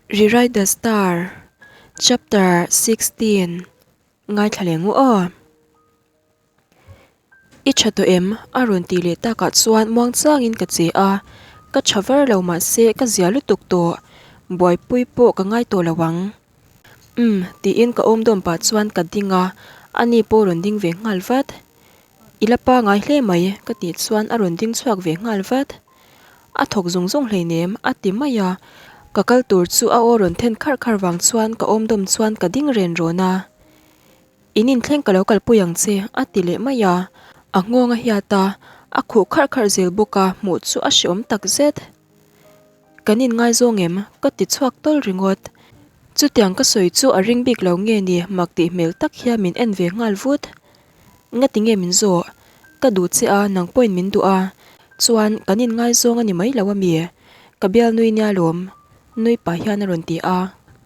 Rewrite the Star, Chapter 16 Ngaithla leh ngu aw. I tha tawh em? A rawn tih leh takah chuan muang changin ka che a, ka tha var lo mahse ka zia lutuk tawh, buaipui pawh ka ngai tawh lo ang. Umm tiin ka awm dawm pah chuan ka ding a, ani pawh rawn ding ve nghal vat. I la pangai hle mai ka tih chuan a rawn ding chhuak ve nghal vat. A thawk zung zung hleinem a ti mai a, ka kal tur chu a aw rawn then kharh kharh vang chuan ka awm dawm chuan ka ding ren rawn a. In inthleng ka lo kalpui ang che a ti leh mai a, a nghawng a hiat a, a khuh kharh kharh zel bawk a hmuh chu a hreawm tak zet. Kan inngaizawng em? Ka ti chhuak tawl ringawt. Chutiang ka sawi chu a ring bik lo nge ni mak tih hmel tak hian min en ve nghal vut. Ngati nge min zawh? Ka duh che a, nang pawhin min duh a. Chuan, kan inngaizawng a ni mai lo a mi? Ka bial nui nia lawm. Nui pah hian a rawn ti a.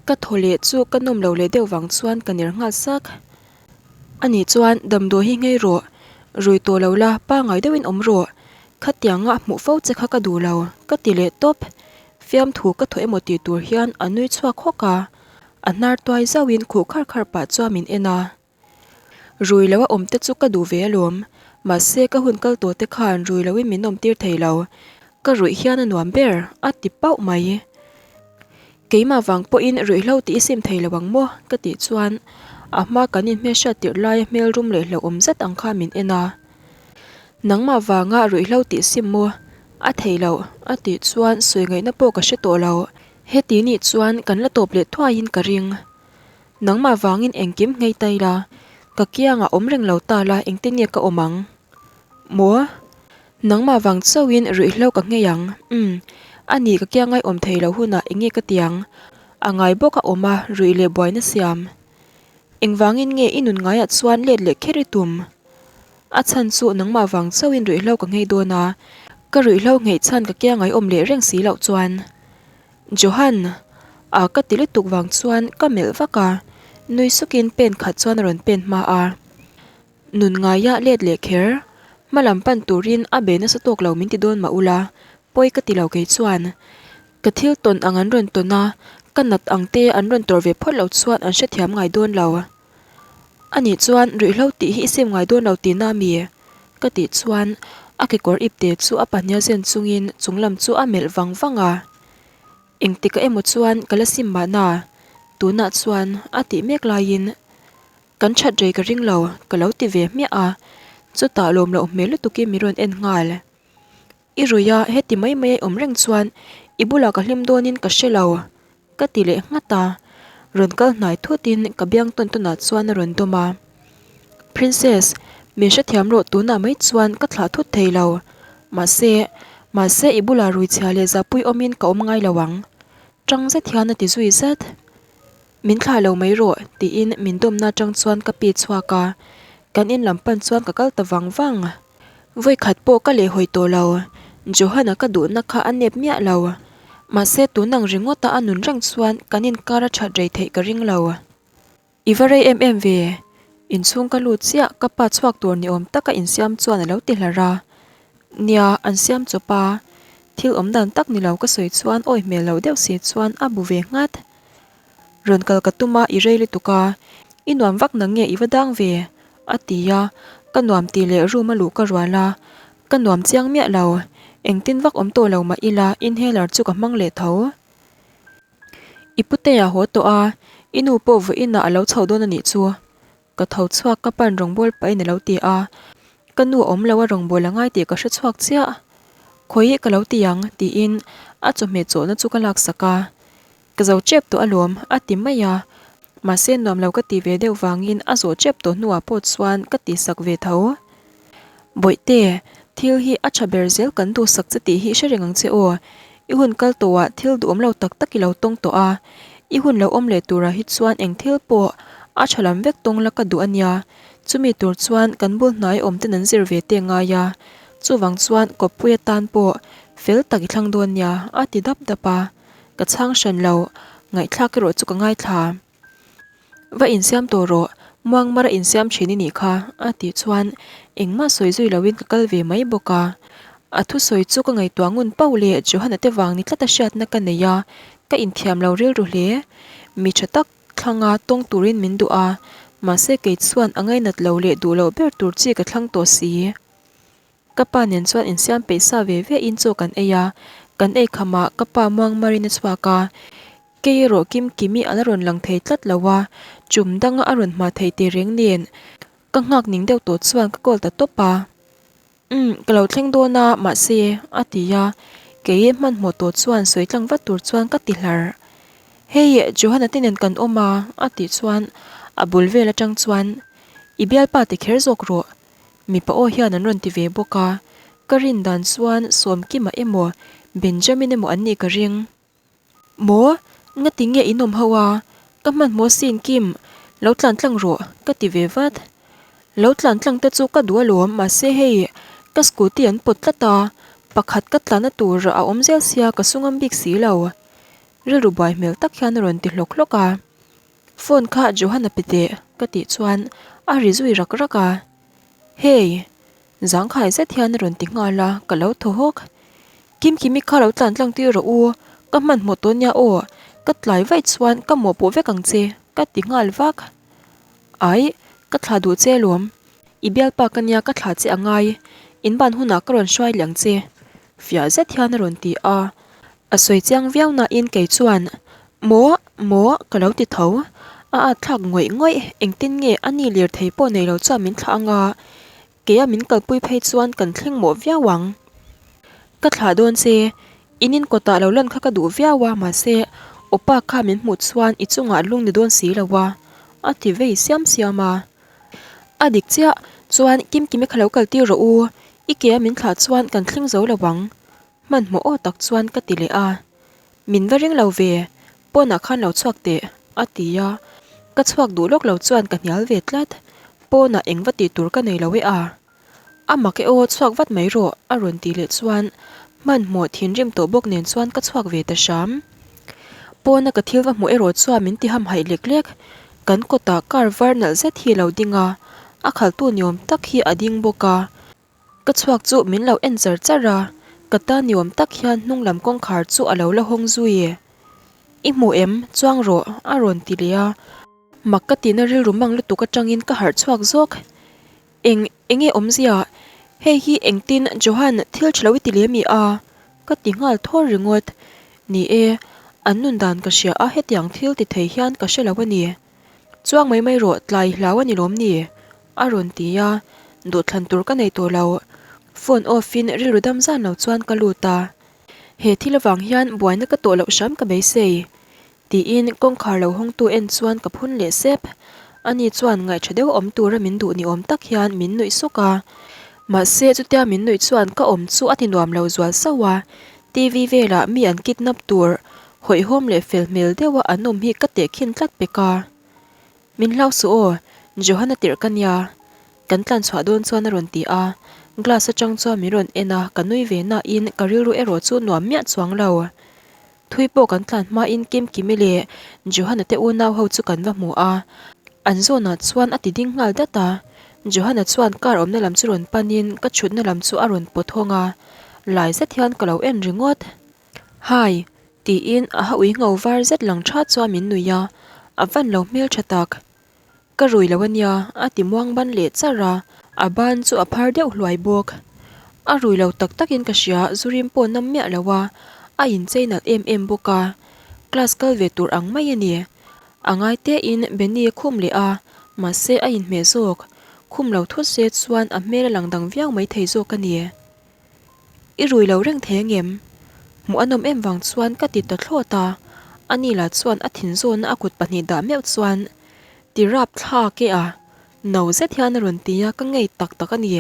Ka thaw leh chu ka nawm lo leh deuh vang chuan ka ner nghal sak. Anih chuan, damdawi hi nghei rawh. Rui tawh lo la, pangai deuhin awm rawh. Khatianga hmuh fo che kha ka duh lo, ka ti leh tawp. Fiamthu ka thaw emaw tih tur hian a nui chhuak hawk a. A hnar tuai zauhin khuh kharh kharh pah chuan min en a. Rui lo a awm te chu ka duh ve alawm. Mahse ka hun kal tawh te khan rui loin min awm tir thei lo. Ka ruih hian a nuam ber, a ti pauh mai. Keimah vang pawhin ruihhlo tih i sim thei lo ang maw? ka tih chuan a hma kan inhmelhriat tirh laia hmel rum leh hlauhawm zet ang kha min en a. Nangmah vanga ruihhlo tih sim maw? A thei loh, a tih chuan sawi ngaihna pawh ka hre tawh lo. Heti nih chuan kan la tawp leh thuaiin ka ring. Nangmah vangin engkim nghei ta ila, ka kiangah awm reng lo ta la engtin nge ka awm ang? Maw? Nangmah vang chauhin ruihhlo ka nghei ang. Umm, a ni ka kiangai awm thei lo hunah eng nge ka ti ang? A ngai bawk a awm a, ruih leh buaina siam. Engvangin nge i nun ngaiah chuan let leh kher i tum? A chhan chu nangmah vang chauhin ruihhlo ka nghei dawn a, ka ruihhlo ngheih chhan ka kiangai awm leh reng si loh chuan. Johan! A ka ti lutuk vang chuan ka melh vak a, nui sukin pen khat chuan a rawn pen hma a. Nun ngaia let leh kher, hma lam pan turin a be nasa tawk lo min ti dawn mah ula, pawi ka ti lo kei chuan. Ka thil tawn ang an rawn tawn a, ka nat ang te an rawn tawrh ve phawt lo chuan an hrethiam ngai dawn lo. Anih chuan ruihhlo tih hi i sim ngai dawn lo tihna a mi? Ka tih chuan a kekawr ipte chu a pahnia zen chungin chunglam chu a melh vang vang a. Engtikah emaw chuan ka la sim mahna, tunah chuan a tih mek laiin kan that rei ka ring lo ka lo ti ve hmiah a, chutah lawm loh hmel lutukin min rawn en nghal. I rui a, heti mai mai a i awm reng chuan i bulah ka hlim dawnin ka hre lo, ka ti leh nghat a. Rawn kal hnai thutin ka biang tawn tawnah chuan a rawn dawm a. Princess, min hrethiam rawh tunah mai chuan ka thlah thut thei lo. Mahse, mahse i bulah rui chhia leh zahpui awmin ka awm ngai lo ang. Tang zet hian a ti zui zat. Min thlah lo mai rawh, tiin min dawmna atang chuan ka pi chhuak a. Kan in lam pan chuan ka kal ta vang vang. Vawi khat pawh ka lehhawi tawh lo, Johan-a ka duhna kha a nep miah lo. Mahse tunang ringawta a nun reng chuan kan inkar a that rei theih ka ring lo. I va rei em em ve, inchhung ka lut chiah ka pa chhuak tur ni awm taka insiam chuan a lo ti hlar a. Nia, an siam chawp a, thil awm dan tak ni lo ka sawi chuan awi hmel lo deuh si chuan a bu ve nghat. Rawn kal ka tum a, i rei lutuk a, i nuam vak nang nge i va dang ve? a ti a, ka nuam tih leh room a luh ka rual a, ka nuam chiang miah lo, engtin vak awm tawh lo mah ila inhaler chu ka hmang leh tho. I putea haw tawh a, i nu pawh vawiinah a lo chho dawn a nih chu. Ka tho chhuak ka pan rawngbâwl pahin a lo ti a, ka nu awm lo a rawngbâwl a ngai tih ka hre chhuak chiah. Khawi ka lo ti ang tiin a chawhmeh chawhna chu ka laksak a, Ka zo chep tawh alawm, a ti mai a. Mahse nuam lo ka ti ve deuh vangin a zawh chep tawh hnuah pawh chuan ka tihsak ve tho. Bawihte, thil hi a tha ber zel kan duhsak che tih hi i hre reng ang che aw. I hun kal tawhah thil duhawm lo tak tak i lo tawng tawh a. I hun lo awm leh turah hi chuan eng thil pawh a tha lam vek tawng la ka duh a nia. Chumi tur chuan kan bul hnai awm ten an zir ve te ngai a. Chuvang chuan kawppui atan pawh fel tak i thlang dawn nia, a ti dap dap a. Ka chhang hran lo, ngaihthlak erawh chu ka ngaithla. Va insiam tawh rawh, Muangmara insiam thin i nih kha, a tih chuan engmah sawi zui loin ka kal ve mai bawk a. A thusawi chu ka ngaihtuah ngun pauh leh Johana te vang ni tlata hriatna ka nei a, ka inthiam lo rilru hle. Mi tha tak thlanga tawng turin min duh a, mahse kei chuan a ngainat lo leh duh loh ber tur chi ka thlang tawh si. Ka pa nen chuan insiam peih sa ve ve in chaw kan ei a, kan ei khamah ka pa muang marin a chhuak a, kei erawh Kimkimi a la rawn lang thei tlat lo a, chum danga a rawn hma thei tehreng nen ka nghak ning deuh tawh chuan ka call ta tawp a. Umm, ka lo thleng dawn a, mahse, a ti a, kei hmanhmawh tawh chuan sawi tlang vat tur chuan ka ti hlar. Hei, Johanna te nen kan awm a, a tih chuan a bul vel atang chuan, I bialpa ti kher zawk rawh, mipa aw hian an rawn ti ve bawk a, ka rin dan chuan Sawmkima emaw Benjamin emaw an nih ka ring. Maw? Ngati nge in awm ho a? Ka hmanhmawh sin Kim, lo tlan tlang rawh, ka ti ve vat. Lo tlan tlang te chu ka duh alawm, mahse hei, ka scooty an pawt tlat a, pakhat ka tlanna tur a awm zel sia ka su ngam bik si lo. Rilru buai hmel tak hian a rawn ti hlawk hlawk a. Phone kha Johan a pe teh, ka tih chuan a ri zui rak rak a. Hey! Zangkhai zet hian a rawn ti nghal a, ka lo thaw hawk. Kimkimi kha lo tlan tlang tir rawh u, ka hmanhmawh tawh nia aw, ka tlai vaih chuan ka mawhpuh vek ang che, ka ti nghal vak. Ai, ka thlah duh che alawm, i bialpa ka nia ka thlah che a ngai, in ban hunah ka rawn hruai leh ang che, fiah zet hian a rawn ti a. A sawi chiang viau nain kei chuan, Maw, maw, ka lo ti tho. A at thlak ngawih ngawih, engtin nge a ni lirthei pawh nei lo chuan min thlah anga, keia min kalpui phei chuan kan thleng mawh viau ang. Ka thlah dawn che, in in kawtah lo lan kha ka duh viau a, mahse, Opa kha min hmuh chuan i chungah lung ni dawn si lo a, a ti vei siam siam a. A dik chiah, chuan Kimkimi kha lo kaltir rawh u, i kea min thlah chuan kan thleng zo lo ang. Hmanhmawh aw tak chuan ka ti leh a, Min va ring lo ve, pawnah khan lo chhuak teh, a ti a. Ka chhuak duh lawk lo chuan ka hnial ve tlat, pawnah eng va tih tur ka nei lo e a. A mak e aw, chhuak vat mai rawh, a rawn tih leh chuan hmanhmawh thinrim tawh bawk nen chuan ka chhuak ve ta hram. Pawna ka thil va hmuh erawh chuan min ti hamhaih lek lek, kan kawtah car var nalh zet hi a lo ding a, a khaltu ni awm tak hi a ding bawk a. Ka chhuak chu min lo en char char a, ka ta ni awm tak hian hnung lam kawngkhar chu a lo la hawng zui e. I hmu em? Chuang rawh, a rawn ti leh a. Mak ka tihna rilru mang lutuk atangin ka harh chhuak zawk. Eng, enge awmzia? Hei hi engtin Johan thil tha lo i ti leh mi a? Ka ti nghal thawr ringawt. Ni e, an nun dan ka hria a hetiang thil ti thei hian ka hre lo a ni. Chuang mai mai rawh, tlai hlau a ni lawm ni? A rawn ti a, duhthlan tur ka nei tawh lo. Phone off in rilru dam zan lo chuan ka lut a. He thil avang hian buaina ka tawh loh hram ka beisei. Tiin kawngkhar lo hawngtu en chuan ka phun leh sep. Ani chuan ngaihṭha deuh awm tura min duh ni awm tak hian min nuih suk a. Mahse chutia min nuih chuan ka awm chu a ti nuam lo zual sauh a. TV velah mi an kidnap tur hawihhawm leh fel hmel deuha an awm hi ka tehkhin tlat pek a. Min hlau suh aw, Johanna tirh ka nia. Kan tlan chhuah dawn chuan a rawn ti a, glass atang chuan min rawn en a, ka nui ve nain ka rilru erawh chu nuam miah chuang lo. Thui pawh kan tlan hmain Kimkimi leh Johanna te unau ho chu kan va hmu a, an zawnah chuan a ti ding nghal dat a. Johanna chuan car awmna lam chu rawn panin ka chhutna lam chu a rawn pawt hawng a, lai zet hian ka lo en ringawt. Hi! Tiin a ha ui ngho var zet lang tha chuan min nuih a, a van lo hmel tha tak. Ka rui lo ania, a ti muang ban leh char a, a ban chu a phar deuh hluai bawk. A rui lo tak takin ka hria, zurim pawh nam miah lo a, a inchei nalh em em bawk a, class kal ve tur ang mai a ni. A ngai tein Benny a khum leh a, mahse a inhmeh zawk. Khum lo thut se chuan a hmel a lang dang viau maithei zawk a ni. I rui lo reng thei angem? Hmuh a nawm em vang chuan ka ti ta thlawt a, ani lah chuan a thin zawna a kut pahnih dah meuh chuan ti rap thlak e a, no zet hian a rawn ti a, ka ngei tak tak a ni.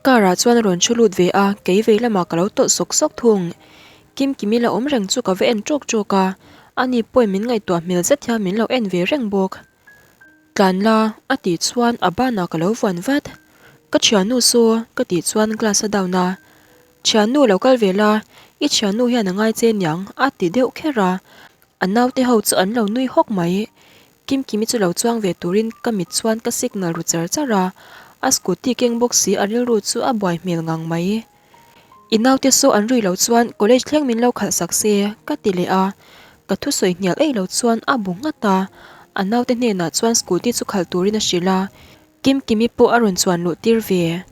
Car ah chuan a rawn thu lut ve a, kei vei lamah ka lo tawlh sawk sawk thung. Kimkimi la awm reng chu ka va en ṭawk ṭawk a, ani pawhin min ngaihtuah hmel zet hian min lo en ve reng bawk. Tlan la, a tih chuan a banah ka lo vuan vat. Ka thiannu saw, ka tih chuan glass a down a. Thiannu lo kal ve la, i thiannu hian a ngai che niang, a ti deuh kher a. A naute ho chu an lo nui hawk mai. Kimkimi chu lo chuang ve turin ka mit chuan ka signal ru char char a. A scooty keng bawk si a rilru chu a buai hmel ngang mai. I naute saw an rui lo chuan college thleng min lo khalh sak se, ka ti leh a. Ka thusawi hnial eih lo chuan a bu nghat a, a naute hnenah chuan scooty chu khalh turin a hrilh a, Kimkimi pawh a rawn chuan luh tir ve.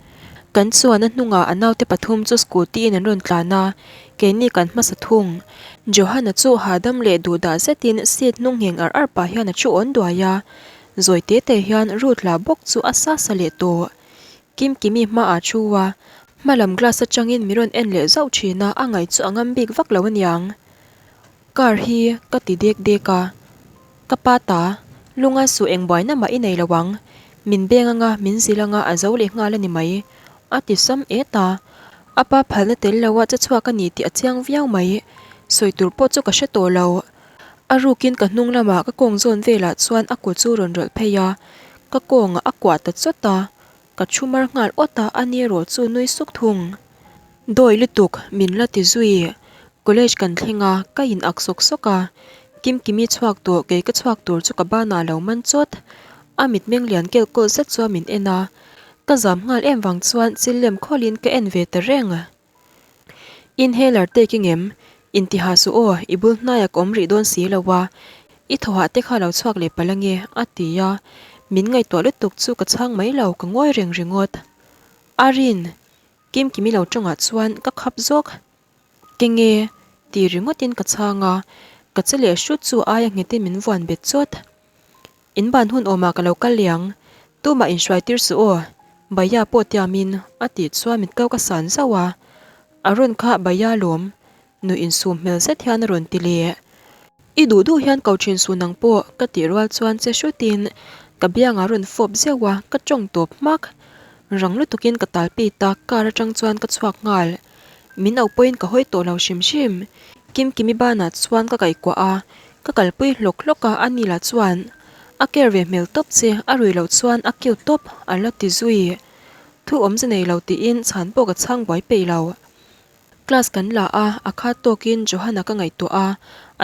Kan chuan a hnungah a naute pathum chu scooty in an rawn tlan a, keini kan hmasa thung. Johanna chu hahdam leh duhdah zetin seat hnung ngheng ar ar pah hian a thu awn duai a, zawi te te hian Ruth lah bawk chu a sa sa leh tawh. Kimkimi hmaah thu a, hmalam glass atangin min rawn en leh zauh thin a, a ngaih chu a ngam bik vak lo aniang. Car hi ka ti dek dek a, ka pa ta, lunga suh eng buaina mah i nei lo ang, min beng anga min zil anga a zo leh nghal a ni mai, a ti sam et a. A pa phalna tel lo a che chhuak a ni tih a chiang viau mai, sawi tur pawh chu ka hre tawh lo. A rukin ka hnung lamah ka kawng zawn velah chuan a kut chu rawn rawlh phei a, ka kawngah a kuah ta chawt a, ka thu mar nghal awt a, ani erawh chu nui suk thung. Dawi lutuk min la ti zui. College kan thleng a, ka in ak sawk sawk a, Kimkimi chhuak tawh kei ka chhuak tur chu ka banah lo man chawt. A mitmeng lian kel kawlh zet chuan min en a, ka zam nghal em vang chuan chil lem khawlhin ka en ve ta reng. Inhaler take ngem? Intiha suh aw, i bul hnaiah ka awm rih dawn si lo a, i thawhah te kha lo chhuak leh palh ange, a ti a. Min ngaihtuah lutuk chu ka chhang mai lo, ka ngawi reng ringawt. Arin! Kimkimi lo tawngah chuan ka khap zawk. Kenge? Ti ringawtin ka chhang a, ka che leh hrut chu aia nghetin min vuan bet chawt. In ban hun awmah ka lo kal leh ang, tumah inhruai tir suh aw, Bhaiya pawh tiamin a tih chuan mit kau ka san zauh a, a rawn kha Bhaiya lawm, nuih insum hmel zet hian a rawn ti leh. I duh duh hian ko thin suh nang pawh ka tih rual chuan che hrutin ka biangah rawn fawp zeuh a, ka tawng tawp hmak. Rang lutukin ka tal pit a, car atang chuan ka chhuak nghal. Min au pawhin ka hawi tawh lo hrim hrim. Kimkimi banah chuan ka kaihkuah a, ka kalpui hlawk hlawk a, ani lah chuan a care ve hmel tawp che, a rui loh chuan a cute tawp a la ti zui. Thu awmze nei lo tiin chhan pawh ka chhang buai peih lo. Class kan la a, a khat tawkin Johanna ka ngaihtuah a,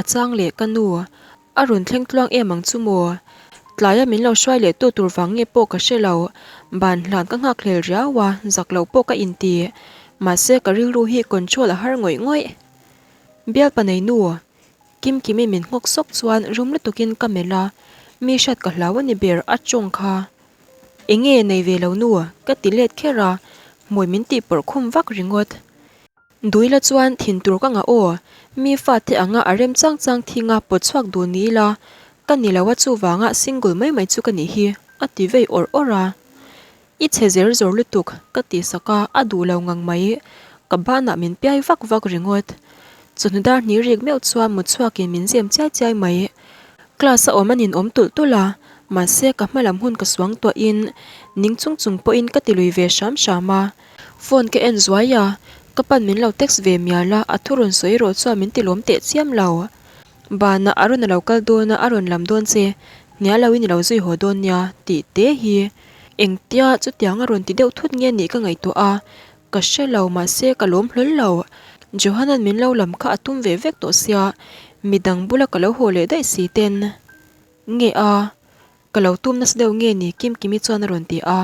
a chang leh ka nu. A rawn thleng tluang em ang chu maw? Tlaia min lo hruai leh tu tur vang nge pawh ka hre lo. Ban hlan ka nghak hlel riau a, zak loh pawh ka inti. Mahse ka rilru hi control a har ngawih ngawih. Bialpa nei nu, Kimkimi min nghawk sawk chuan rum lutukin ka melh a, mi hriat ka hlau a ni ber a tawng kha. Enge nei ve lo nu? Ka ti let kher a, hmui min tih pawrh khum vak ringawt. Duila chuan thin tur ka ngah aw, mi fate anga a rem chang chang thinga pawt chhuak duh ni ila, ka ni lo a chuvanga single mai mai chu ka nih hi, a ti vei awrh awrh a. I chhe zer zawr lutuk, ka ti sak a, a duh lo ngang mai. Ka banah min piai vak vak ringawt. Chawhnu dar hnih rik meuh chuan mut chhuakin min zem chiai chiai mai. Class a awm a nin awm tulh tulh a, mahse ka hma lam hun ka suang tuahin ning chung chung pawhin ka ti lui ve hram hram a. Phone ka en zuai a, ka pan min lo text ve mial a, a thu rawn sawi erawh chuan min ti lawm teh chiam lo. Banah a rawn a lo kal dawn a, a rawn lam dawn che, hnial lo in i lo zui haw dawn nia tih te hi engtia chutiang a rawn ti deuh thut nge nih ka ngaihtuah a, ka hre lo mahse ka lawm hlawl lo. Johanan min lo lam kha a tum ve vek tawh sia, midang bula ka lo haw leh daih si ten. Nge a? Ka lo tum nasa deuh nge ni Kimkimi chuan a rawn ti a,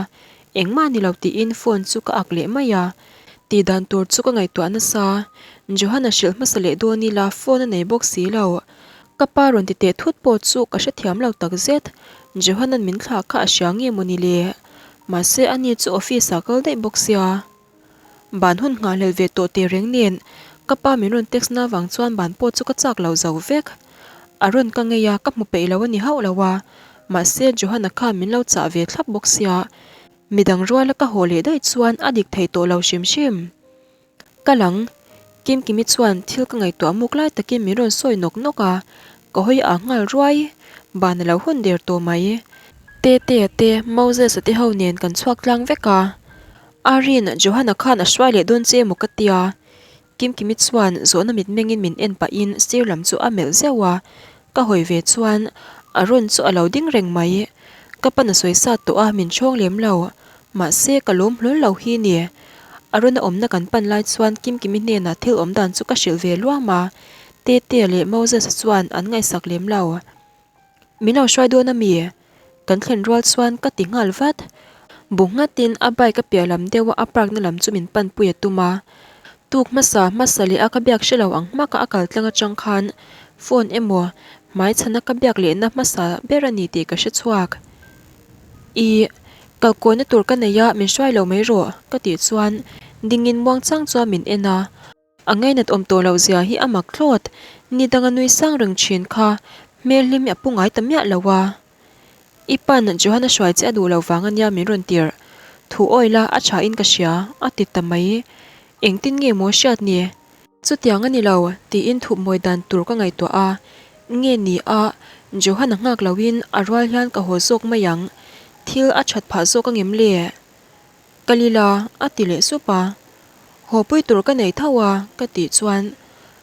engmah ni lo tiin phone chu ka ak leh mai a, tih dan tur chu ka ngaihtuah nasa, Johanna hrilh hmasa leh dawn ila phone a nei bawk si lo, ka pa rawn ti teh thut pawh chu ka hrethiam lo takzet, Johanna'n min thlah kha a hria nge maw ni le? Mahse ani chu office ah kal daih bawk sia. Ban hun nghahhlelh ve tawh teh reng nen ka pa min rawn text na vang chuan ban pawh chu ka chak lo zo vek. A rawn ka ngei a, ka hmu peih lo a ni hauh lo a, mahse Johanna khan min lo chah ve thlap bawk sia, midang ruala ka haw leh daih chuan a dik thei tawh lo hrim hrim. Ka lang, Kimkimi chuan thil ka ngaihtuah muk lai takin min rawn sawi nawk nawk a, ka hawi ah nghal ruai, ban a lo hun der tawh mai. Tetea te, Moses-a te ho nen kan chhuak tlang vek a. Arin, Johanna khan a hruai leh dawn che emaw ka tia. Kimkimi chuan zawhna mitmengin min en pahin sir lam chu a melh zeuh a, ka hawi ve chuan Arun chu a lo ding reng mai. Ka pan a sawi sat tawh a, min chhawng lem lo. Mahse, ka lawm hlawl lo hi ni. Arun a awmna kan pan lai chuan Kimkimi hnenah thil awm dan chu ka hrilh ve luam a, Tetea leh Moses-a chuan an ngaihsak lem lo. Min lo hruai dawn a mi? Kan thlen rual chuan ka ti nghal vat. Bu nghatin a bike a piah lam deuh a a park na lam chu min pan pui a tum a. Tuk hmasa hmasa leh a ka biak hre lo ang hmaka a kal tlang atang khan Phone emaw hmaichhana ka biak lehna hmasa ber a ni tih ka hre chhuak. Ih, kalkawina tur ka nei a, min hruai lo mai rawh, ka tih chuan dingin muangchang chuan min en a. A ngainat awm tawh loh zia hi a mak thlawt, ni danga nui sang reng thin kha hmel hlim hi a pu ngai ta miah lo a. I pan Johanna hruai che a duh lo vang ania min rawn tirh. Thu awi la a tha in ka hria, a ti ta mai. Engtin nge maw hriat ni? Chutiang a ni lo, tiin thup mawi dan tur ka ngaihtuah a. Nge ni a, Johanna nghak loin a rual hian ka haw zawk mai ang. Thil a that phah zawk angem le? Ka li la, a ti leh sup a. Haw pui tur ka nei tho a, ka tih chuan,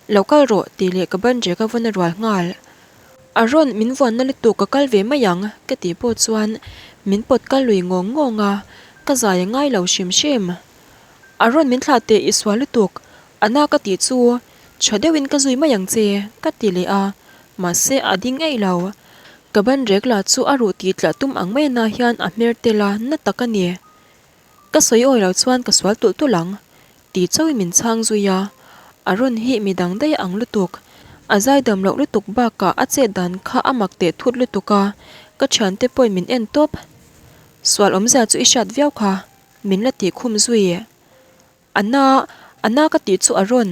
Lo kal rawh, tih leh ka ban rek a vawn a rual nghal. A rawn min vuanna lutuk ka kal ve mai ang, ka tih pawh chuan min pawt kal lui ngawng ngawng a, ka zai a ngai lo hrim hrim. A rawn min thlah teh i sual lutuk, a na ka tih chu tha deuhin ka zui mai ang che, ka ti leh a, mahse a ding eih lo. Ka ban rek lah chu a ruh tih tlah tum ang mai na hian a hmer tel a, na tak a ni. Ka sawi awi lo chuan ka sual tulh tulh ang, tih chauhin min chhang zui a. A rawn hi mi dang daih ang lutuk. A zaidam loh lutuk bakah a chet dan kha a mak teh thut lutuk a, ka thiante pawhin min en tawp. Sual awmzia chu i hriat viau kha, min la tih khum zui. A na, a na ka tih chu a rawn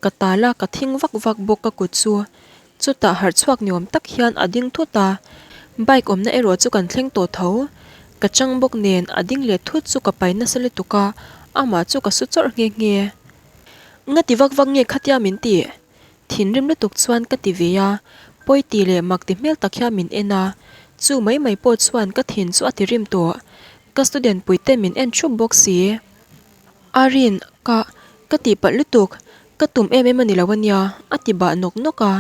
ka tal a, ka thing vak vak bawk ka kut chu. Chutah harh chhuak ni awm tak hian a ding thut a, bike awmna erawh chu kan thleng tawh tho. Ka chang bawk nen a ding leh thut chu ka pai nasa lutuk a, amah chu ka su chawrh nghe nghe. Nga ti vak vak nge khatia min tih? Thinrim lutuk chuan ka ti ve a, pawi ti leh mak ti hmel tak hian min en a, chu mai mai pawh chuan ka thin chu a ti rim tawh. Ka student puite min en thup bawk si. Arin, ka, ka tihpalh lutuk, ka tum em em a ni lo a nia, a ti bah nawk nawk a.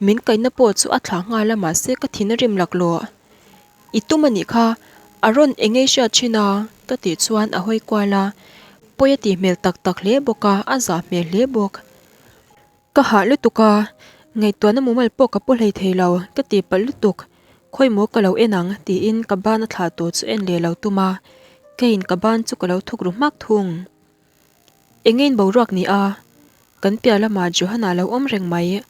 Min kaihna pawh chu a thlah nghal a mahse ka thin a rim laklawh. I tum a nih kha, a rawn eng ei hriat thin a, ka tih chuan a hawi kual a. Pawi a tih hmel tak tak hle bawk a, a zah hmel hle bawk. Ka hah lutuk a, ngaihtuahna mumal pawh ka pu hlei thei lo, ka ti palh lutuk. Khawimaw ka lo en ang tiin ka ban a thlah tur chu en leh lo tum a, keiin ka ban chu ka lo thuk ru hmak thung. Engein boruak ni a, kan piah lamah Johanna lo awm reng mai,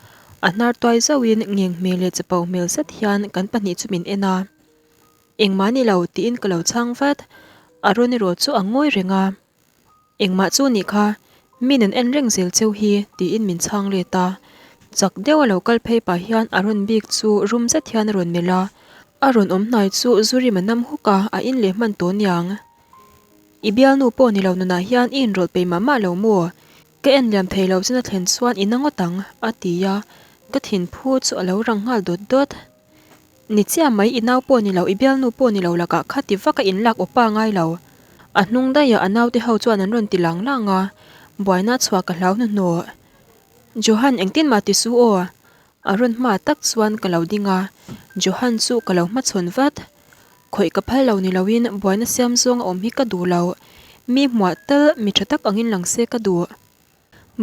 a hnar tuai zauhin ngeng hmel leh chapo hmel zet hian kan pahnih chu min en a. Engmah ni lo tiin ka lo chhang vat, a rawn erawh chu a ngawi reng a. Engmah chu nih kha, mi nen en reng zel cheu hi, tiin min chhang let a. Chak deuh a lo kal phei pah hian a rawn bik chu rum zet hian a rawn melh a. A rawn awm hnai chu zu rim a nam huk a, a in leh hman tawh niang. I bialnu pawh ni lo nunah hian i inrawlh peih mah mah lo maw? Ka en liam thei lo chin a thlen chuan i na ngawt ang, a ti a, ka thinphu chu a lo rang nghal dawt dawt. Ni chiah mai, i nau pawh ni lo, i bialnu pawh ni lo lakah kha ti vak a inlak aw pa ngai lo. A hnung daih ah a naute ho chuan an rawn ti lang lang a, buaina chhuah ka hlau hnuhnawh. Johan engtin mah ti su aw? A rawn hma tak chuan ka lo ding a, Johan chu ka lo hmachhawn vat. Khawih ka phal lo ni loin buaina siam zawng a awm hi ka duh lo. Mi hmuah tal mi tha tak angin lang se ka duh.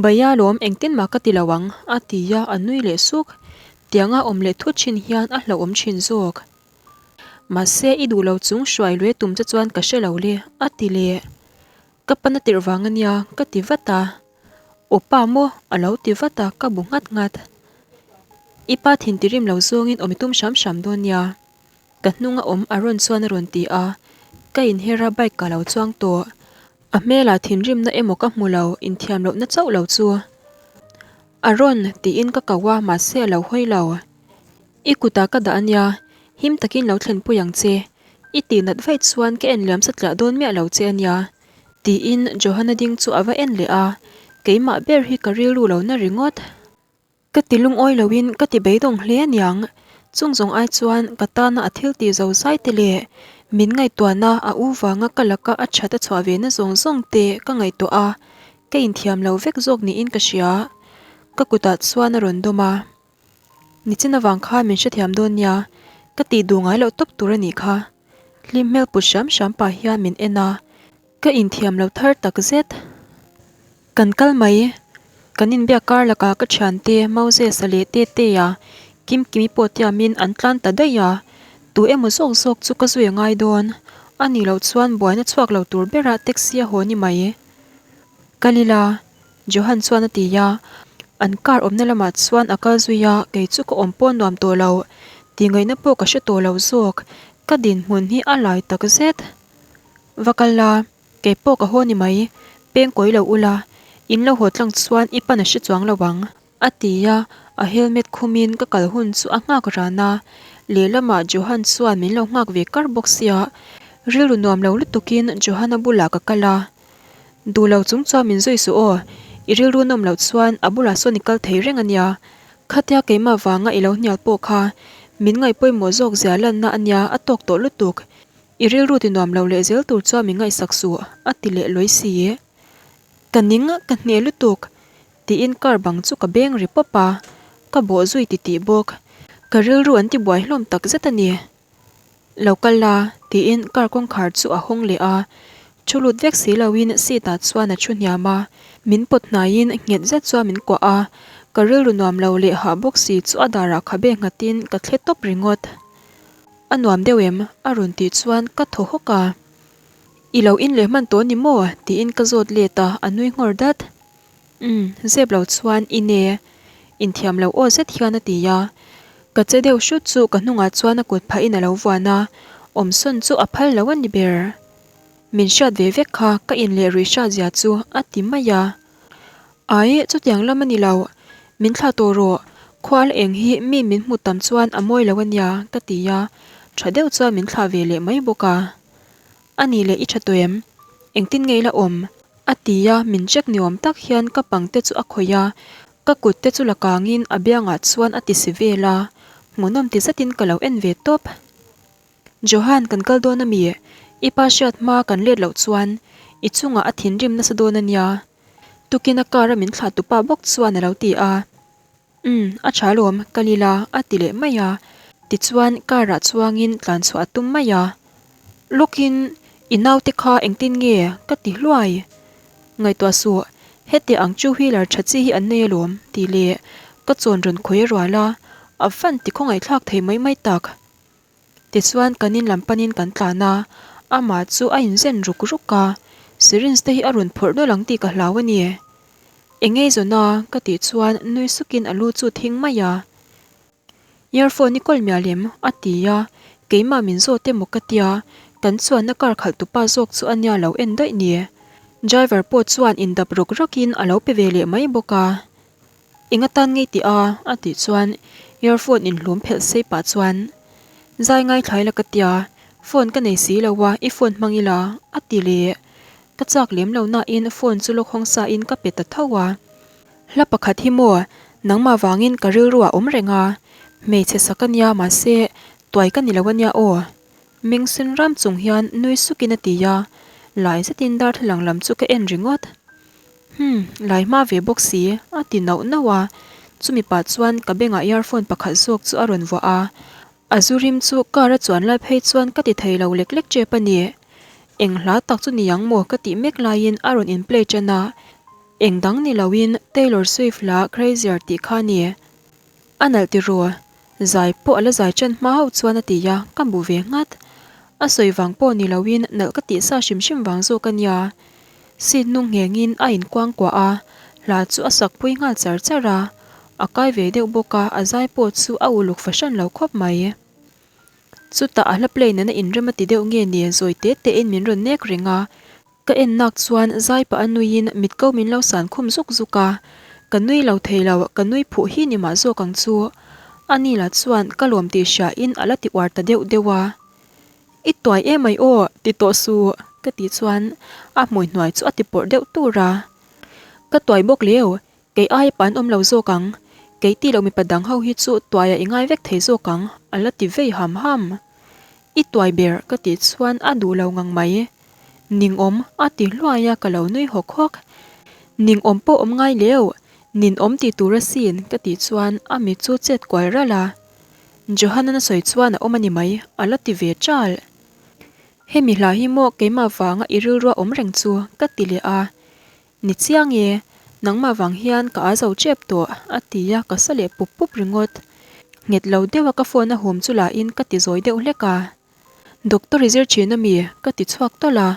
Baya lawm engtin mah ka ti lo ang, a ti a, a nui leh suk. Tianga awm leh thut thin hian a hlauhawm thin zawk. Mahse i duh lo chung hruai lui tum che chuan ka hre lo le, a ti leh. Ka pan a tirh vang a nia, ka ti vat a. Aw pa maw? a lo ti vat a, ka bu nghat nghat. I pa thin ti rim lo zawngin awm i tum hram hram dawn nia. Ka hnunga awm a rawn chuan a rawn ti a, ka inher a bike ka lo chuang tawh. A hmelah thinrimna emaw ka hmu lo, inthiam lohna chauh lo chu. A rawn tiin ka ko a, mahse a lo hawi lo. I kutah ka dah a nia, him takin lo thlenpui ang che. I tih nat vaih chuan ka en liam satliah dawn miah lo che a nia. Tiin Johanna ding chu a va en leh a, keimah ber hi ka rilru lo na ringawt. Ka ti lungawi loin ka ti beidawng hle aniang. Chung zawng ai chuan ka tana a thil tih zo zai te leh min ngaihtuahna a u vanga ka laka a that a chhuah ve na zawng zawng te ka ngaihtuah a, ka inthiam lo vek zawk niin ka hria. Ka kutah chuan a rawn dawm a. Nichin avang khan min hrethiam dawn nia, ka tih duh ngai loh tawp tur a nih kha. Hlim hmel put hram hram pah hian min en a, Ka inthiam lo thar tak zet. Kan kal mai. Kan inbiak kar lakah ka thiante Moses-a leh Tetea, Kimkimi pawh tiamin an tlan ta daih a. Tu emaw zawk zawk chu ka zui a ngai dawn. A nih loh chuan buaina chhuak lo tur berah taxi a haw ni mai. Kal ila, Johan chuan a ti a. An car awmna lamah chuan a kal zui a, kei chu ka awm pawh nuam tawh lo. Tih ngaihna pawh ka hre tawh lo zawk. Ka dinhmun hi a lai tak zet. Va kal la, kei pawh ka haw ni mai. Peng kawi lo ula, in lo haw tlang chuan i pan a hre chuang lo ang. A ti a, a helmet khumin ka kal hun chu a nghak ran a. Lehlamah Johan chuan min lo nghak ve kar bawk sia. Rilru nuam lo lutukin Johana bulah ka kal a. Duh lo chung chuan min zui suh aw, i rilru nawm loh chuan a bulah sawn i kal thei reng a nia. Khatia keimah vanga i lo hnial pawh kha min ngaih pawimawh zawk zia lanna a nia a tawk tawh lutuk. I rilru ti nuam lo leh zel tur chuan min ngaihsak suh, a ti leh lawi si. Ka ning, ka hneh lutuk, tiin car bang chu ka beng ri pawp a, ka bawh zui titih bawk. Ka rilru an ti buai hlawm tak zet a ni. Lo kal la, tiin car kawngkhar chu a hawng leh a. Thu lut vek si loin seat ah chuan a thu hniam a, min pawt hnaiin nghet zet chuan min kuah a. Ka rilru nuam lo leh hah bawk si chu a darah khabe nghatin ka thle tawp ringawt. A nuam deuh em? a rawn tih chuan ka thaw hawk a. I lo in leh hman tawh ni maw? tiin ka zawt let a, a nui nghawr dat. Umm, zep lo chuan i ne. Inthiam lo aw zet hian a ti a. Ka che deuh hrut chu ka hnungah chuan a kut phahin a lo vuan a, awmsawn chu a phal lo a ni ber. Min hriat ve vek kha ka in leh rui hriat zia chu a ti mai a. Ai, chutiang lam a ni lo. Min thlah tawh rawh. Khual eng hi mi min hmu tam chuan a mawi lo a nia, ka ti a. Tha deuh chuan min thlah ve leh mai bawk a. A nih leh i tha tawh em? Engtin nge i la awm? A ti a, min check ni awm tak hian ka pang te chu a khawih a, ka kut te chu la kangin a biangah chuan a ti si vel a, hmuhnawm ti zetin ka lo en ve tawp. Johan, kan kal dawn ami? I pa hriat hma kan let loh chuan i chungah a thinrim nasa dawn a nia. Tukin a car a min thlah tupa bawk chuan a lo ti a. Umm, a tha lawm, ka li la, a ti leh mai a. Tichuan, car ah chuangin tlan chhuah a tum mai a. Lawkin, i naute kha engtin nge? ka ti hluai. Ngaihtuah suh, heti ang two wheeler tha chi hi an nei alawm, tih leh ka chawn rawn khawi a rual a, a van ti khawngaihthlak thei mai mai tak. Tichuan, kan in lam panin kan tlan a, amah chu a inzen ruk ruk a, syringe te hi a rawn phawrh nawlh ang tih ka hlau a ni. Eng ei zawn a? ka tih chuan nui sukin a lu chu thing mai a. Earphone i kawl mial em? a ti a, keimah min zawt emaw ka tia, kan chuanna car khalh tupa zawk chu a nia lo en daih ni. Driver pawh chuan indap rawk rawkin a lo pe ve leh mai bawk a. Eng atan ngei tih a? a tih chuan earphone inhlum phelh sei pah chuan Zai ngaithlai la ka tia, phone ka nei si lo a, i phone hmang ila a ti leh. Ka chak lem lo nain phone chu lawkhawng sa in ka pe ta tho a. Hla pakhat hi maw, nangmah vangin ka rilru a awm reng a, hmeichhe sak a nia mahse tuai ka ni lo a nia aw. Meng sen ram chung hian nui sukin a ti a, lai zetin darthlalang lam chu ka en ringawt. Hmm, lai hma ve bawk si, a ti nauh nauh a. Chumi pah chuan ka bengah earphone pakhat zawk chu a rawn vuah a. A zu rim chu car a chuan lai phei chuan ka ti thei lo lek lek tep a ni. Eng hla tak chu ni ang maw ka tih mek laiin a rawn in play tan a. Eng dang ni loin Taylor Swift hla Crazier tih kha a ni. A nalh tiraw? Zai pawh a la zai tan hma hauh chuan a ti a, ka bu ve nghat. A sawi vang pawh ni loin nalh ka tih sa hrim hrim vang zawk a nia. Seat hnung nghengin a inkuangkuah a, hla chu a sak pui nghal char char a. A kai ve deuh bawk a, a zai pawh chu a uluk fahran lo khawp mai. Chutah a hla play nena inrem a ti deuh nge ni zawi te tein min rawn nek reng a. Ka en nak chuan zai pah a nuiin mit ko min lo san khum zuk zuk a. Ka nui lo thei lo, ka nui phuh hi ni mah zawk ang chu. A ni lah chuan ka lawm tih hriain a la ti uar ta deuh deuh a. I tuai em ai aw, ti tawh suh, ka tih chuan a hmui hnuai chu a ti pawrh deuh tur a. Ka tuai bawk leu, kei aia pa an awm lo zawk ang, kei tih loh mipa dang ho hi chu tuaiah i ngai vek thei zawk ang, a la ti vei ham ham. I tuai ber, ka tih chuan a duh lo ngang mai. Ning awm, a ti hluai a ka lo nui hawk hawk. Ning awm pawh awm ngai leu, nin awm tih tur asin, ka tih chuan a mit chu chet kual ralh a. Johanan a sawi chuan a awm a ni mai, a la ti ve ṭal. Hemi hla hi maw keimah vanga i rilrua awm reng chu ka ti leh a. Ni chiang e, nangmah vang hian ka a zo ṭep tawh, a ti a, ka sa leh pup pup ringawt. Nghet lo deuha ka phone a hum chu lahin ka ti zawi deuh hlek a. Doctor i zir ṭhin ami? ka ti chhuak tawlh a.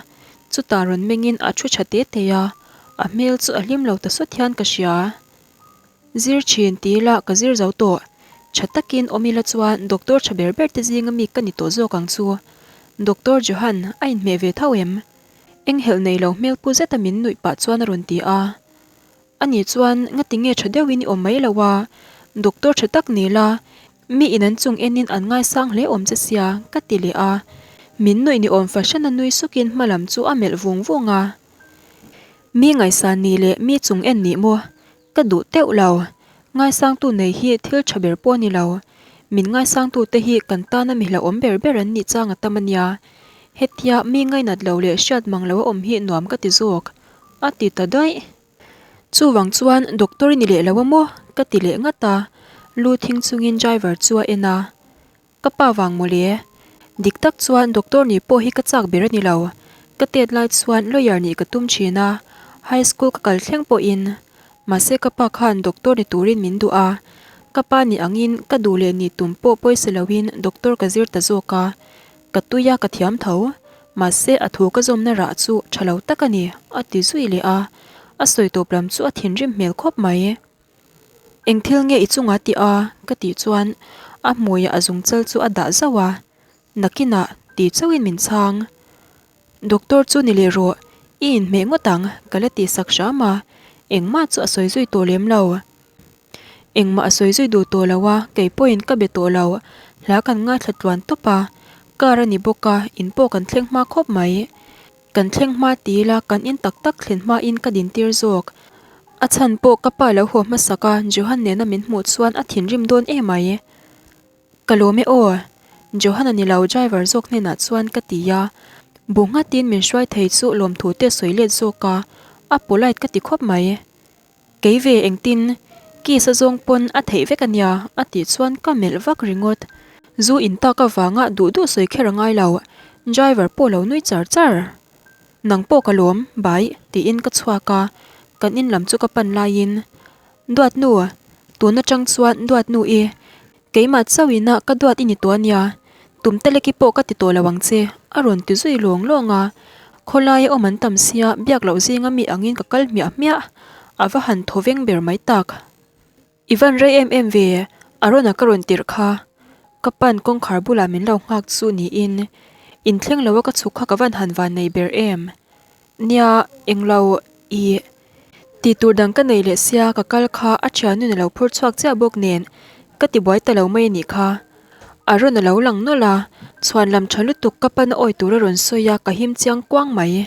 Chutah rawn mengin a thu ṭha te te a, a hmel chu a hlim lo ta sawt hian ka hria. Zir thin ti ila ka zir zo tawh. Tha takin awm ila chuan doctor tha ber ber te zinga mi ka ni tawh zawk ang chu. Doctor Johan a inhmeh ve tho em? Eng helh nei lo hmel pu zeta min nuih pah chuan a rawn ti a. Ani chuan ngati nge tha deuhin i awm mai lo a, doctor tha tak ni la, mi in an chung enin an ngaisang hle awm che sia ka ti leh a. Min nuih ni awm fahran a nui sukin hma lam chu a melh vung vung a. Mi ngaihsan nih leh mi chung en nih maw? Ka duh teuh lo. Ngaisangtu nei hi thil tha ber pawh a ni lo. Min ngaisangtute hi kan tana mi hlauhawm ber ber an nih chang a tam a nia. Hetia mi ngainat lo leh hriat mang lo a awm hi nuam ka ti zawk. A ti ta daih. Chuvang chuan doctor i ni leh lo a maw? Ka ti leh ngat a. Lu thing chungin driver chu a en a. Ka pa vang mawle. Dik tak chuan doctor nih pawh hi ka chak ber a ni lo. Ka tet lai chuan lawyer nih ka tum thin a, high school ka kal thleng pawhin. Mahse ka pa khan doctor ni turin min duh a, ka pa nih angin ka duh leh nih tum pawh pawisa loin doctor ka zir ta zawk a. Ka tui a ka thiam tho. Mahse a thu ka zawmna rah chu tha lo tak a ni, a ti zui leh a. A sawi tawp lam chu a thinrim hmel khawp mai. Eng thil nge i chunga tih a? ka tih chuan a hmuiah a zungchal chu a dah zauh a, nakinah ti chauhin min chhang. Doctor chu ni leh rawh, i inhmeh ngawt ang ka la tih sak hram a, engmah chu a sawi zui tawh lem lo. Engmah a sawi zui duh tawh lo a, kei pawhin ka be tawh lo, hla kan ngaithla tluan tawp a, car a ni bawk a, in pawh kan thleng hma khawp mai. Kan thleng hma ti ila kan in tak tak thlen hmain ka dintir zawk. A chhan pawh ka pa lo haw hmasak a, Johan nena min hmuh chuan a thinrim dawn emai. Ka lawm e aw. Johan a ni lo driver zawk hnenah chuan ka ti a. Bu nghatin min hruai thei chu lawmthu te sawi let zawk a, a polite ka ti khawp mai. Kei ve engtin, kiss a zawng pawn a theih vek a nia a tih chuan ka melh vak ringawt. Zu in tak avanga duh duh sawi kher a ngai lo, driver pawh lo nui char char. Nang pawh ka lawm, bai, tiin ka chhuak a, kan in lam chu ka pan laiin, Duatnu, tun atang chuan Duatnu i, Keimah chauhin a ka duat i ni tawh a nia, tum te leki pawh ka ti tawh lo ang che, a rawn ti zui lawng lawng a. Khawlaia awm an tam sia, biak loh zinga mi angin ka kal hmiah hmiah, a va han thaw veng ber mai tak. I van rei em em ve, Arona ka rawn tirh kha. Ka pan kawngkhar bulah min lo nghak chu niin, inthleng loa ka chhuk kha ka van han van nei ber em. Nia, englo i tih tur dang ka nei leh sia ka kal kha a thianun a lo phur chhuak chiah bawk nen ka ti buai ta lo mai a nih kha. A rawn a lo lang nawlh a, chhuan lam tha lutuk ka pan a awi tur a rawn sawi a ka him chiang kuang mai.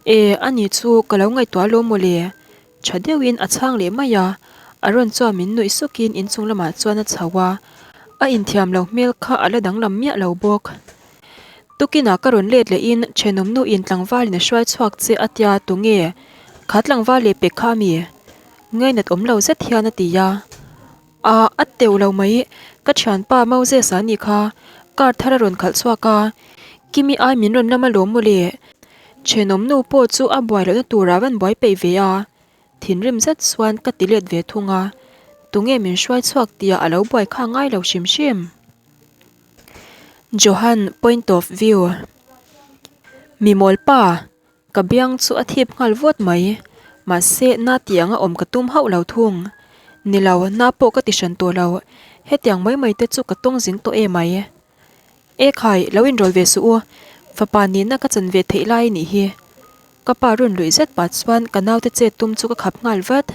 E, a ni chu ka lo ngaihtuah alawm mawle. Tha deuhin a chhang leh mai a, a rawn chuan min nuih sukin inchung lamah chuan a chho a, a inthiam lo hmel kha a la danglam miah lo bawk. Tukinah ka rawn let lehin thenawm nuin tlangvalin a hruai chhuak che a tia tunge kha tlangval leh pek kha ami? Ngainat awm lo zet hian a ti a. A a teuh lo mai, ka thianpa Moses a nih kha, car thar a rawn khalh chhuak a, Kimi ai min rawn lam alawm mawle. Thenawm nu pawh chu a buai lohna turah van buai peih ve a, thinrim zet chuan ka ti let ve thung a, tunge min hruai chhuak tihah a lo buai kha ngai lo hrim hrim. Johan point of view Mi mawl pa, ka biang chu a thip nghal vawt mai. Mahse, na tih anga awm ka tum hauh lo thung. Ni lo, na pawh ka ti hran tawh lo. Hetiang mai mai te chu ka tawng zing tawh em ai. E khai, lo inrawl ve suh u. Fapa nihna ka chan ve theih lai nih hi. Ka pa run luih zet pah chuan ka naute chet tum chu ka khap nghal vat.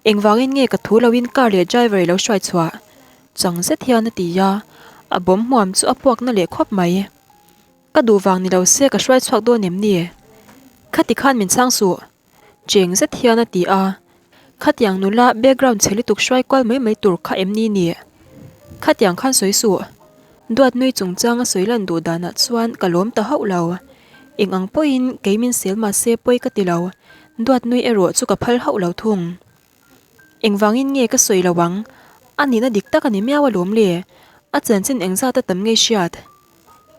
Engvangin nge ka thu loin car leh driver i lo hruai chhuah? Chang zet hian a ti a, a bawm hmuam chu a puak na leh khawp mai. Ka duh vang ni lo se ka hruai chhuak dawn em ni? Khati khan min chhang suh. Cheng zet hian a ti a, Khatiang nula background chhe lutuk hruai kual mai mai tur kha em ni ni? Khatiang khan sawi suh. Duat nui chungchang a sawi lan duh danah chuan ka lawm ta hauh lo. Eng ang pawhin kei min sel mah se pawi ka ti lo, duat nui erawh chu ka phal hauh lo thung. Engvangin nge ka sawi lo ang? A nihna dik tak a ni miau alawm le. A chanchin engzat a tam ngei hriat?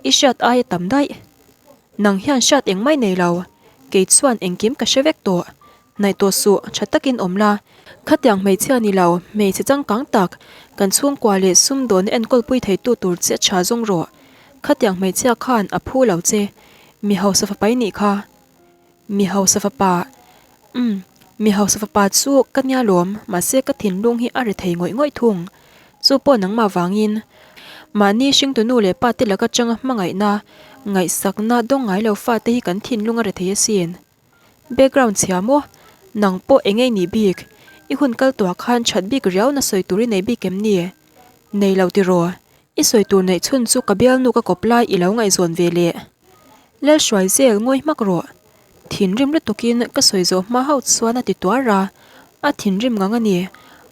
I hriat aia tam daih. Nang hian hriat engmai nei lo. Kei chuan engkim ka hre vek tawh. Hnaih tawh suh, tha takin awm la. Khatiang hmeichhia ni lo, hmeichhe changkang tak, kan chhungkua leh sumdawna enkawlpui theitu tur che tha zawng rawh. Khatiang hmeichhia khan a phu lo che. Mi hausa fapa i nih kha. Mi hausa fapa. Umm. Mi hausa fapa chu ka nia lawm, mahse ka thinlung hi a ri thei ngawih ngawih thung. Chu pawh nangmah vangin. Mahni hringtu nu leh pa te laka changa hmangaihna, ngaihsakna dawng ngai lo fate hi kan thinlung a ri thei asin. Background chhia maw? Nang pawh eng ei nih bik? I hun kal tuah khan that bik riau na sawi tur i nei bik em ni? Nei lo tiraw? I sawi tur neih chhun chu ka bialnu ka kawp lai i lo ngaihzawn ve leh. Lalhruai zel ngawi hmak rawh. Thinrim lutukin ka sawi zawh hma hauh chuan a ti tuar a, a thinrim ngang a ni.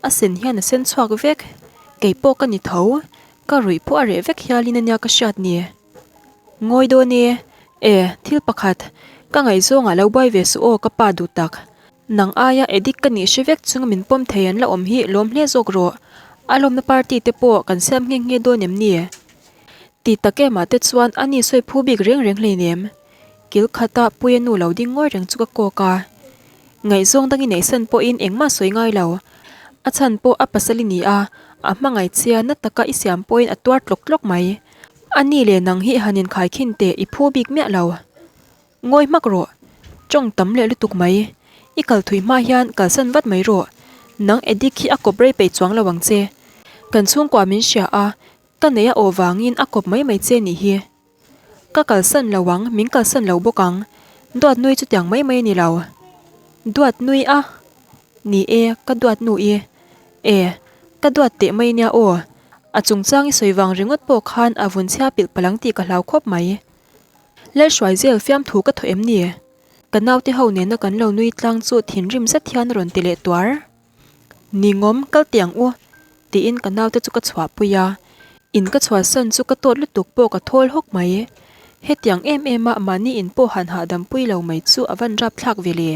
A sen hian a sen chhuak vek. Kei pawh ka ni tho. Ka ruih pawh a reh vek hialin a nia ka hriat ni. Ngawi dawn e. E, thil pakhat. Ka ngaihzawngah lo buai ve suh aw ka pa duh tak. Nang aia addict ka nih hre vek chunga min pawm thei an la awm hi lawm hle zawk rawh. A lawmna party te pawh kan siam nghe nghe dawn em ni? Ti tak emah te chuan a ni sawi phu bik reng reng hleinem. Kil khata Puia nu lo ding ngawi reng chu ka kawk a. Ngaihzawng dang i neihsan pawhin engmah sawi ngai lo. A chhan pawh a pasal i ni a, a hmangaih chia na taka i siam pawhin a tuar tlawk tlawk mai. A ni leh nang hi han inkhai khin teh i phu bik miah lo. Ngawi hmak rawh. Tawng tam leh lutuk mai. I kal thui hma hian kalsan vat mai rawh. Nang Edik hi a kawp rei peih chuang lo ang che. Kan chhungkua min hria a, ka nei a aw vangin a kawp mai mai che nih hi. Ka kalsan lo ang, min kalsan lo bawk ang. Duat nui chutiang mai mai a ni lo. Duat nui a? Ni e, ka duat nu i. E, ka duat teh mai nia aw. A chungchang i sawi vang ringawt pawh khan a vun chhia pilh palang tih ka hlau khawp mai. Lalhruaizel fiamthu ka thaw em ni? Ka naute ho nena kan lo nui tlang chu thinrim zet hian a rawn ti leh tuar. Ningawm, kal teh ang u, tiin ka naute chu ka chhuahpui a. In ka chhuahsan chu ka tawt lutuk pawh ka thawl hawk mai. Hetiang em em a mahni in pawh han hahdam pui lo mai chu a van rapthlak ve le.